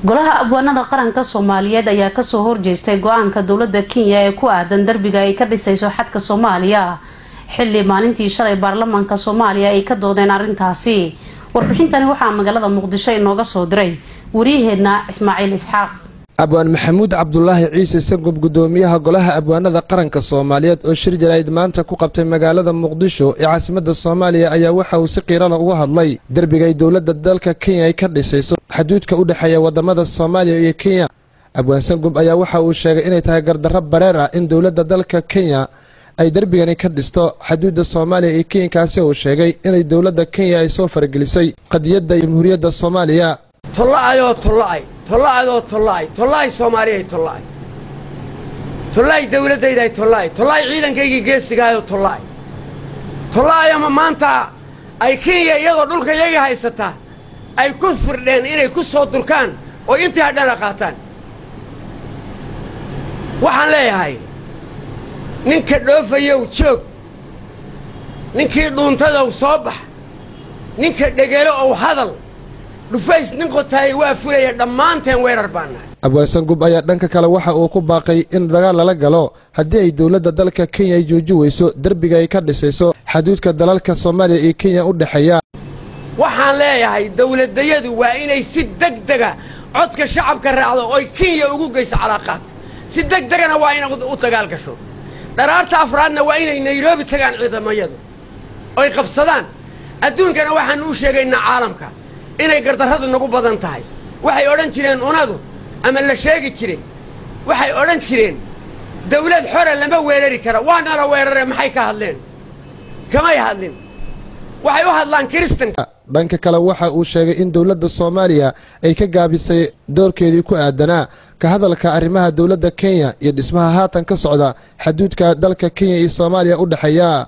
Golaha Abwaanada Qaranka Soomaaliyeed ayaa kasoo horjeestay go-aanka dowlada Kenya ee ku aadan darbiga ay ka dhisayso xadka Soomaaliya, xilli maalintii shalay baarlamaanka Soomaaliya ay ka doodeen arrintaasi. Warbixintani waxaa magaalada Muqdisho inooga soo diray wariyaheedna Ismaaciil Isxaaq. Abwaan Maxamuud Cabdulaahi Ciise Sangub, gudoomiyaha Golaha Abwaanada Qaranka Soomaaliyeed, oo shir jaraa'id maanta ku qabtay magaalada Muqdisho ee caasimadda Soomaaliya, ayaa waxa uu si qiirala uga hadlay derbigay dowladda dalka Kenya ay ka dhisayso xaduudka u dhexeeya wadamada Soomaaliya iyo Kenya. Abwaan Sangub ayaa waxa uu sheegay inay tahay gardarro bareer ah in dowladda dalka Kenya ay derbigani ka dhisto xaduudda Soomaaliya iyo Kenya, kaasi uu sheegay inay dowladda Kenya ay soo faragelisay qadiyadda Jamhuuriyadda Soomaaliya. Tolla'ayoo tolla'ay, tolla'adoo tolla'ay, tolla'ay Soomaaliyay, tolla'ay, tolla'ay dawladdayday, tolla'ay, tolla'ay ciidankaygii geesigaayoo, tolla'ay, tolla'ay. Ama maanta ay Kenya iyadoo dhulka yaga haysataa ay ku firdheen inay ku soo durkaan oo intii hadhana qaataan. Waxaan leeyahay, ninka dhoofayow joog, ninkii dhuuntadow soo bax, ninka dhegelo ow hadal, dhufays nin qotaayay waa fulaya. Dhammaanteen weerar baan nahay. Abwaan Sangub ayaa dhanka kale waxa uu ku baaqay in dagaal lala galo haddii ay dowladda dalka Kenya ay jooji weyso derbiga ay ka dhisayso xaduudka dalalka Soomaaliya iyo Kenya u dhexeeya. Waxaan leeyahay, dawladayadu waa inay si deg dega codka shacabka raacdo oy Kenya ugu geyso calaaqaadka. Si deg degana waa inay u dagaal gasho. Dharaarta afraadna waa inay Nairobi tagaan ciidamayadu oy qabsadaan. Adduunkana waxaanu u sheegaynaa caalamka inay gardarradu nagu badan tahay. Waxay odhan jireen unadu ama la sheegi jiray, waxay odhan jireen dawlad xora lama weerari kara. Waa nala weerare, maxay ka hadleen? Kamay hadlin. Waxay u hadlaan Kiristanka. Dhanka kale waxa uu sheegay in dowladda Soomaaliya ay ka gaabisay doorkeedii ku aadanaa ka hadalka arrimaha dowladda Kenya iyo dhismaha haatan ka socda xaduudka dalka Kenya iyo Soomaaliya u dhexeeya.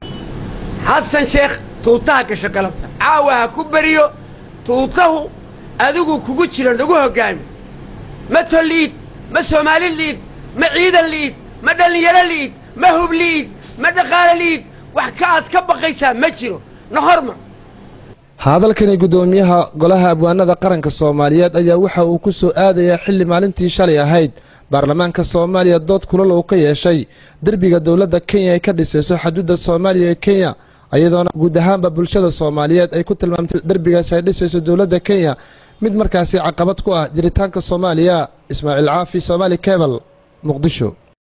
Xasan Sheekh, tuutaha gasho galabta, caawa ha ku beriyo tuutahu adigu kugu jiro, nagu hoggaami. Ma tol liid, ma Soomaali liid, ma ciidan liid, ma dhallinyaro liid, ma hub liid, ma dhaqaale liid. Wax ka aad ka baqaysaa ma jiro, na hormar. Hadalkani gudoomiyaha Golaha Abwaanada Qaranka Soomaaliyeed ayaa waxa uu ku soo aadayaa xilli maalintii shalay ahayd baarlamaanka Soomaaliya dood kulal uu ka yeeshay derbiga dowladda Kenya ay ka dhisayso xaduudda Soomaaliya ee Kenya, iyadoona guud ahaanba bulshada Soomaaliyeed ay ku tilmaamtay derbigaasi ay dhisayso dowladda Kenya mid markaasi caqabad ku ah jiritaanka Soomaaliya. Ismaaciil Caafi, Somaali Cable, Muqdisho.